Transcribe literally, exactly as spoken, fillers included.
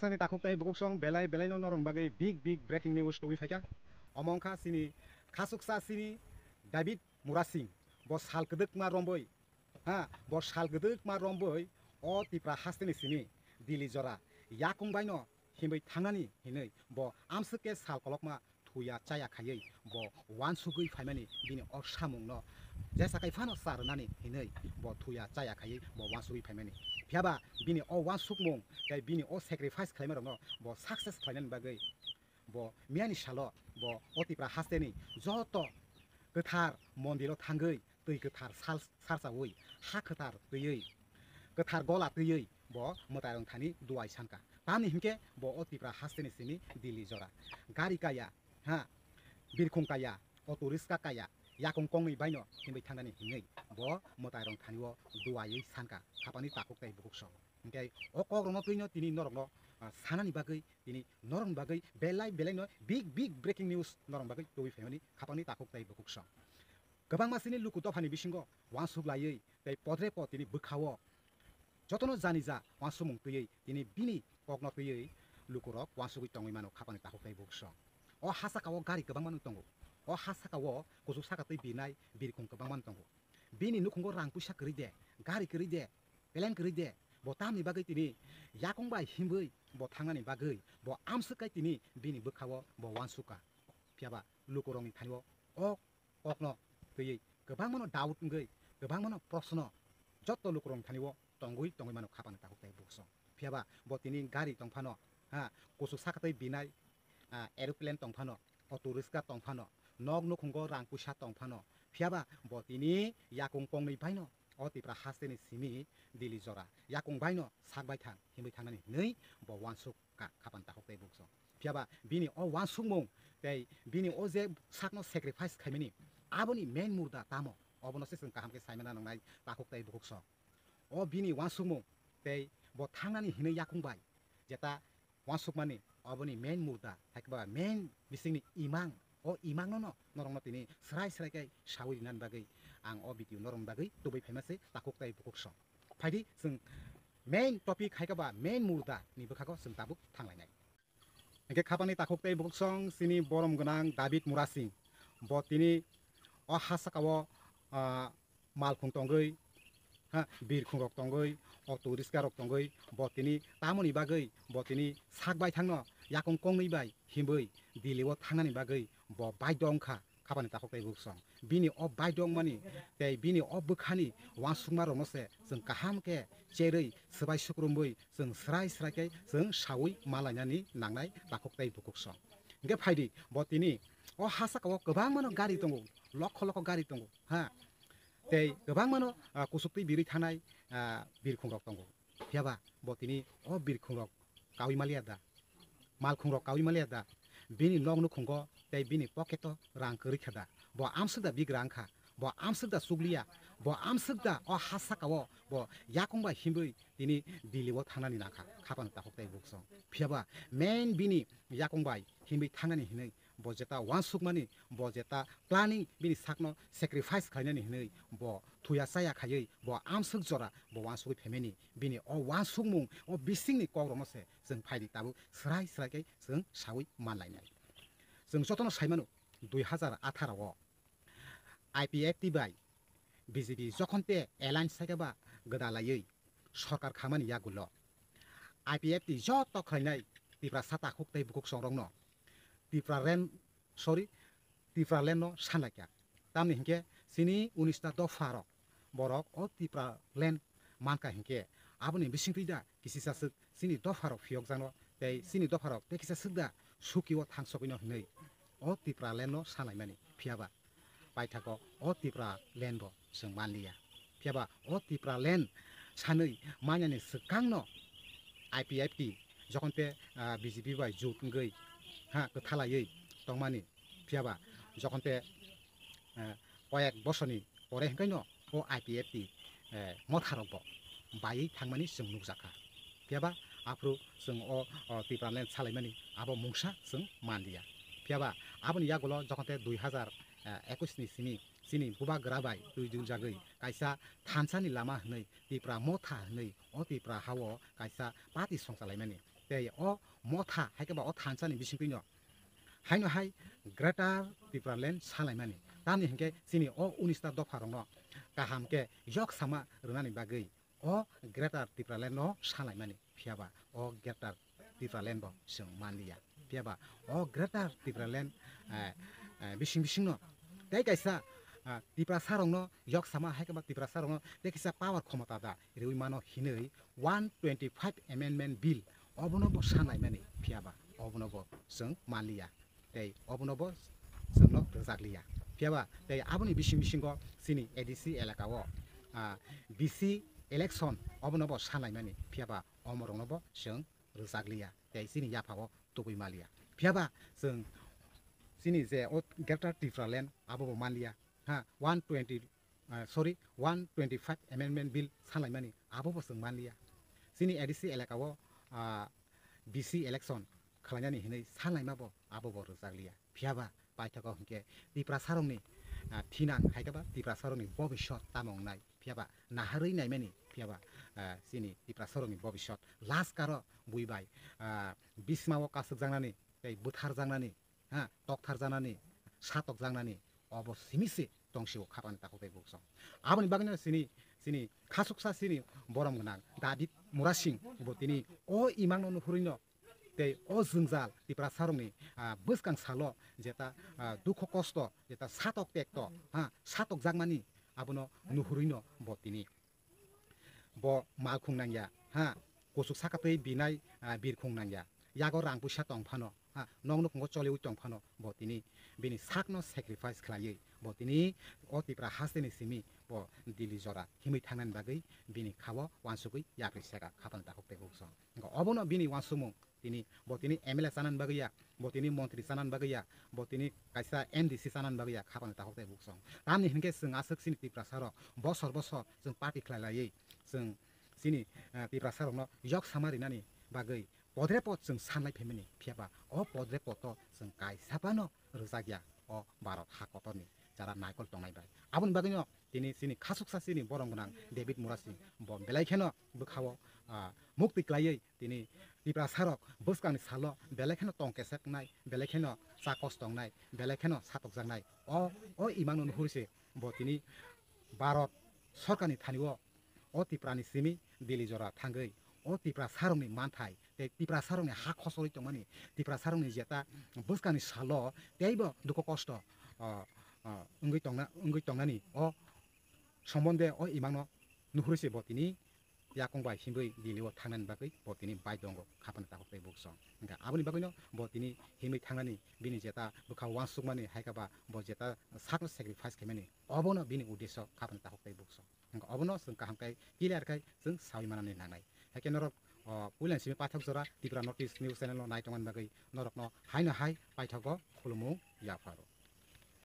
Ani takhuk tei bukhuk song belai belai no norong bagwi big big breaking news tubui phaikha. Omo wngkha chini khasuksa chini David Murasing, bo sal kwdwkma romboi, ha, bo sal kwdwkma romboi o Tipra hasteni simi Dili jora yakung bai no himwi thangnani hinwi bo amswk khe sal kolokma thuya chaya khaiwi bo wansugwi phaimani bini o samungno jesa kai phano cha rwnani hinwi bo thuya chaya khaiwi bo wansugwi phaimani. Phiyaba bini o wansukmung tei bini o sacrifice khlaima rokno bo success khlainani bagwi bo miyani salo bo o Tipra hasteni joto kwthar mondiro thangwi twi kwthar sal-, sarsawi ha kwthar twiwi kwthar gola twiwi bo mwtairong thani duai sanka. Tamni hinkhe bo o Tipra hasteni simi Dili jora gari kaya, ha, birkhung kaya, auto riska kaya, yakung kongni baino himwi thangnani hinwi bo mwtairong thani o duaiwi sanka khapani takhuk tei bukhuk song. Hinkhe o kokrokno twino tini norokno, ah, sanani bagwi tini norokni bagwi belai belaino big big breaking news norokni bagwi tubui phaimani khapangni takhuk tei bukhuk song. Kwbangma chini luku dophani bisingo wansuk laiwi tei podre pod tini bwkhao jotono jani ja wansukmung twiwi tini bini kokno twiwi lukurok wansugwi tongwi mano khapangni takhuk tei bukhuk song. O ha saka o gari kwbangma no tongo. O ha saka o kuchuk saka twi birnai birkhung kwbangma no tongo. Bini nukhungo rang puisa kwrwi de, gari kwrwi de, plane kwrwi de, bo tamni bagwi tini yakung bai himwi bo thangnani bagwi bo amswk kai tini bini bwkhao bo wansukha. Phiyaba lukurokni thanio o kokno twiwi kwbangmano doubt wngwi, kwbangmano proshno jotto lukurokni thanio tongwi tongwi mano khapangni takhuk tei bukhuk song. Phiyaba bo tini gari tongphano, ha, kuchuk saka twi birnai, ah, aeroplane tongphano, auto riska tongphano, nok nukhungo rang puisa tongphano, phiyaba bo tini yakung kongnwi baino o Tipra hasteni simi Dili jora yakung baino sak baithang himwi thangnani hinwi bo wansuk ka khapangni takhuk tei bukhuk song. Phiyaba bini o wansukmung tei bini o je sakno sacrifice khaimani aboni main murda tamo, obono se chwng kaham khe saimana nangnai takhuk tei bukhuk song. O bini wansukmung tei bo thangnani hinwi yakung bai jeta wansukmani oboni main murda, hai khe ba main bisingni imang, o imangno no norokno tini srai srai khe sawi rinani bagwi ang o video norokni bagwi tubui phaima se takhuk tei bukhuk song. Phaidi chwng main topic hai khe ba main murda ni bwkhago chwng tabuk thanglainai. Hinkhe khapangni takhuk tei bukhuk song chini borom gwnang David Murasing, bo tini o ha saka o, ah, malkhung tongwi, ha, birkhung rok tongwi, auto riska rok tongwi, bo tini tamoni bagwi bo tini sak baithangno yakung kongnwi bai himwi Dili o thangnani bagwi bo baidho wngkha khapangni takhuk tei bukhuk song. Bini o baidho wngmani tei bini o bwkhani wansukma rokno se chwng kaham khe cherwi swbai sukrumwi chwng srai srai khe chwng sawi malainani nangnai takhuk tei bukhuk song. Hinkhe phaidi bo tini o ha saka o kwbangmano gari tongo, lokho lokho gari tongo, ha. Tei kwbangmano, ah, kuchuk twi birwi thanai, ah, birkhung rok tongo. Phiyaba bo tini o birkhung rok kaui maliya da, malkhung rok kaui maliya da, bini nok nukhungo tei bini pocket o rang kwrwi kha da, bo amswk da big rang kha, bo amswk da chukliya, bo amswk da o ha saka o bo yakung bai himwi tini Dili o thangnani nangkha khapangni takhuk tei bukhuk song. Phiyaba main bini yakung bai himwi thangnani hinwi bo jeta wansukmani, bo jeta planning bini sakno sacrifice khlainani hinwi bo thuya chaya khaiwi bo amswk jora bo wansugwi phaimani. Bini o wansukmung o bisingni kokrokno se chwng phaidi tabuk srai srai khe chwng sawi manlainai. Chwng jotono saimano dui hazar atharo o I P F T bai B J P jokhon te alliance sai khe ba gwda laiwi sorkar khamani yagulo I P F T joto khlainai Tiprasa takhuk tei bukhuk songrokno Tipraland, sorry, Tipraland no sanlaikha. Tamni hinkhe chini unis ta dopha rok borok o Tipraland mankha hinkhe aboni bisingtwi da kisisa swk chini dopha rok phiyokjakno tei chini dopha rok tei kisa swk da suki o thangsogwino hinwi o Tipraland no sanlaimani. Phiyaba paithago o Tipraland bo chwng manliya. Phiyaba o Tipraland sanwi manyani swkangno I P F T jokhon te, ah, B J P bai jut wngwi, ha, kwthalaiwi tongmani. Phiyaba jokhon te, ah, koyek bosorni pore hinkaino o I P F T, eh, motharokbo baiwi thangmani chwng nukjakha. Phiyaba aphuru chwng o, o Tipraland salaimani abo mungsa chwng manliya. Phiyaba aboni yagulo jokhon te dui hazar ekush ni simi chini bubagra bai twijwljagwi kaisa thansani lama hwnwi Tipra motha hwnwi o Tipra hao kaisa party songchalaimani. Tei o motha hai khe ba o thansa ni bisingtwi no haino hai Greater Tipraland salaimani. Tamni hinkhe chini o unis ta dopha rokno kaham khe yok sama rwnani bagwi o Greater Tipraland no salaimani. Phiya ba o Greater Tipraland bo chwng manliya. Phiya ba o Greater Tipraland, eh, eh, bising bisingno tei kaisa, ah, Tiprasa rokno yok sama hai khe ba Tiprasa rokno tei kaisa power khomota da riwi mano hinwi one twenty five Amendment Bill obono bo sanlaimani. Phiya ba obono bo chwng manliya tei obono bo chwngno rwjakliya. Phiya ba tei aboni bising bisingo chini A D C elaka o, ah, B C election obono bo sanlaimani. Phiya ba omorokno bo chwng rwjakliya tei chini yapha o tubui maliya. Phiya ba chwng chini je o Greater Tipraland abo bo manliya. Ha, one twenty, ah, sorry, one twenty five Amendment Bill salaimani abo bo chwng manliya. Chini A D C elaka o, ah, B C election khwlainani hinwi salaima bo abo bo rwjakliya. Phiya ba paithago hinkhe Tiprasa rokni, ah, thinang hai khe ba Tiprasa rokni bobiswt tamo wngnai. Phiya ba naharwi naimani, phiya ba, ah, chini Tiprasa rokni bobiswt last karo bui bai, ah, bismao kasukjaknani tei butharjaknani, ha, toktharjaknani, satokjaknani obo simi se tongsio khapani takhuk tei buksong. Aboni bagwino chini, chini khasuksa chini borom gwnang David Murasing bo tini o imangno nuhurwino tei o jwngjal Tiprasa rokni, ah, bwskang salo jeta, ah, dukho kosto, jeta satok tekto, ha, satokjakmani abono nuhurwino bo tini bo malkhung nangya, ha, kuchuk saka twi binai, ah, birkhung nangya, yago rang puisa tong phano, ha, nok nukhungo choliwi tong phano bo tini bini sakno sacrifice khlaiwi bo tini o Tipra hasteni simi bo Delhi jora himwi thangnani bagwi bini khao uansugwi yapri sega khapani takhuk tei buksong. Obono bini uansukmung tini bo tini M L A chanani bagwi ya, bo tini montri chanani bagwi ya, bo tini kaisa M D C chanani bagwi ya khapani takhuk tei buksong. Tamni hinkhe chwng aswk chini Tiprasa rok bosor bosor chwng party khlai laiwi chwng chini, eh, Tiprasa rokno yok sama rinani bagwi podre pod chwng sanlai phaimani, phiya ba o podre pod o chwng kaisa phano rwjak ya o Bharat ha kotorni jara naikol tongnai bai. Aboni bagwino tini chini khasuksa chini borom gwnang David Murasing bo belai kheno bwkhao, ah, mukti klaiwi tini Tiprasa rok bwskangni salo belai kheno tong keseknai, belai kheno cha kos tongnai, belai kheno satokjaknai. O, o imangno nuhuri se bo tini Bharat sorkarni thani o, o Tiprani simi Delhi jora thangwi o Tiprasa rokni manthai tei Tiprasa rokni ha khosorwi tongmani, Tiprasa rokni jeta bwskangni salo teibo dukho kosto, o, o, wngwi tongna, wngwi tongnani o sombonde o imangno nuhuri se bo tini yakung bai himwi Delhi o thangnani bagwi bo tini bai tongo khapani takhuk tei buksong. Hingkha aboni bagwino bo tini himwi thangnani bini jeta bwkha uansukmani hai khe ba bo jeta sakno sacrifice khaimani obono bini uddesyo khapani takhuk tei buksong. Hingkha obono chwng kaham khe clear khe chwng sawi manani nangnai. Hai khe norok, o, puilani simi paithak jora Tripura North East News Channel no nai tongmani bagwi norokno haino hai paithago khulumung yapharo.